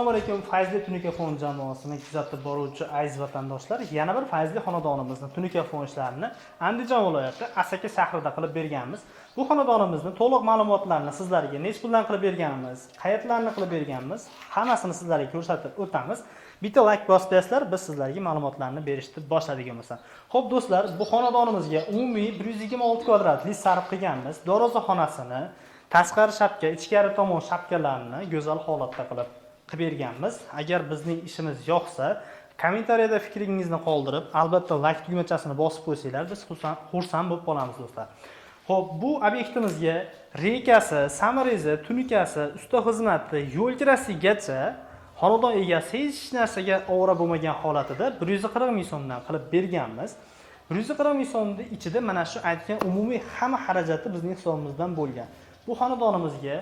Assalomu alaykum, Fayzli Tunuka Fon jamoasini kuzatib boruvchi aziz vatandoshlar. Yana bir fayzli xonadonimizni Tunuka Fon ishlarini Andijon viloyati Asaka shahrida qilib berganmiz. Bu xonadonimizni to'liq ma'lumotlarini sizlarga nech puldan qilib berganimiz, qayerlarni qilib berganmiz, hammasini sizlarga ko'rsatib o'tamiz. Bitta like bosib, biz sizlarga ma'lumotlarni berishni boshladik bo'lmasa. Xo'p, do'stlar, bu xonadonimizga umumiy 126 kvadratli sarf qilganmiz. Darvoza xonasini, tashqari shapka, ichkari tomon shapkalarni go'zal holatda qilib berganmiz. Agar bizning ishimiz yoqsa, kommentariyada fikringizni qoldirib, albatta like tugmachasini bosib qo'ysanglar, biz xursand bo'lib qolamiz, do'stlar. Xo'p, bu obyektimizga рейка si, саморез i, tunukasi, usta xizmati, yo'l kirasigacha xonadon egasi hech narsaga ovora bo'lmagan holatida 140 ming so'mdan qilib berganmiz. 140 ming so'mni ichida mana shu aytgan umumiy hamma xarajati bizning hisobimizdan bo'lgan. Bu xonadonimizga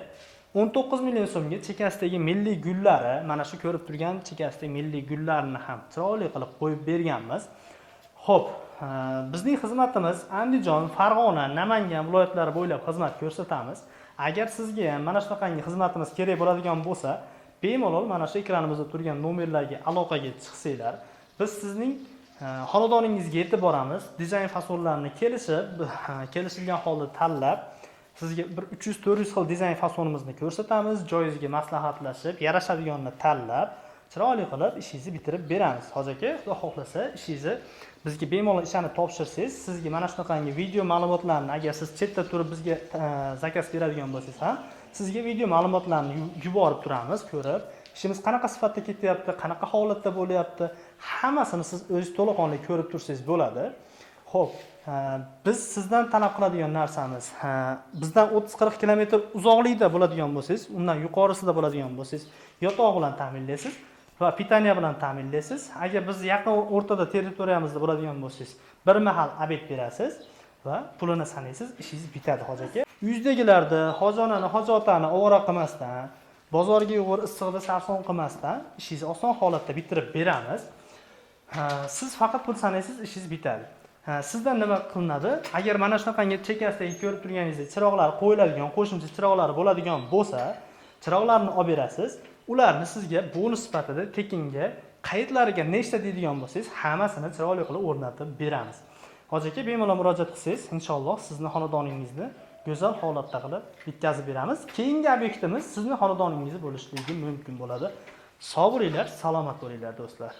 19 million so'mga chekkasidagi milliy gullari, mana shu ko'rib turgan chekkasidagi milliy gullarni ham chiroyli qilib qo'yib berganmiz. Xo'p, bizning xizmatimiz Andijon, Farg'ona, Namangan viloyatlari bo'ylab xizmat ko'rsatamiz. Agar sizga ham mana shunaqangi xizmatimiz kerak bo'ladigan bo'lsa, bemalol mana shu ekranimizda turgan nomerlarga aloqaga chiqsanglar, biz sizning xonadoningizga yetib boramiz. Dizayn fasonlarini kelishib, kelishilgan holda tanlab, sizga bir 300-400 xil dizayn fasonimizni ko'rsatamiz, joyingizga maslahatlashib, yarashadiganini tanlab, chiroyli qilib ishingizni bitirib beramiz. Hoji aka, Xudo xohlasa, ishingizni bizga bemalol ishonib topshirsangiz, sizga mana shunaqangi video ma'lumotlarni, agar siz chetda turib bizga заказ beradigan bo'lsangiz ham, sizga video ma'lumotlarni yuborib turamiz, ko'rib, ishimiz qanaqa sifatda ketyapti, qanaqa holatda bo'lyapti, hammasini siz o'zingiz to'laqonli ko'rib tursangiz bo'ladi. Xo'p, biz sizdan talab qiladigan narsamiz, bizdan 30-40 kilometr uzoqlikda bo'ladigan bo'lsangiz, undan yuqorisida bo'ladigan bo'lsangiz, yotoq bilan ta'minlaysiz va питание bilan ta'minlaysiz. Agar biz yaqin o'rtada territoriyamizda bo'ladigan bo'lsangiz, bir mahal обед berasiz va pulini sanaysiz, ishingiz bitadi, hoji aka. Uydagilarni, hoji onani, hoji otani ovora qilmasdan, bozorga yugur, issiqda sarson qilmasdan ishingizni oson holatda bitirib beramiz. Ha, siz faqat pul sanaysiz, ishingiz bitadi. Ha, sizdan nima qilinadi? Agar mana shunaqangi chekkasidagi ko'rib turganingizdek chiroqlar qo'yiladigan, qo'shimcha chiroqlar bo'ladigan bo'lsa, chiroqlarni olib berasiz. Ularni sizga bonus sifatida tekinga qayerlariga nechta deydigan bo'lsangiz, hammasini chiroyli qilib o'rnatib beramiz. Hoji aka, bemalol murojaat qilsangiz, inshaalloh sizni xonadoningizni go'zal holatda qilib bitkazib beramiz. Keyingi obyektimiz sizni xonadoningiz bo'lishligi mumkin bo'ladi. Sog' bo'linglar, salomat bo'linglar, do'stlar.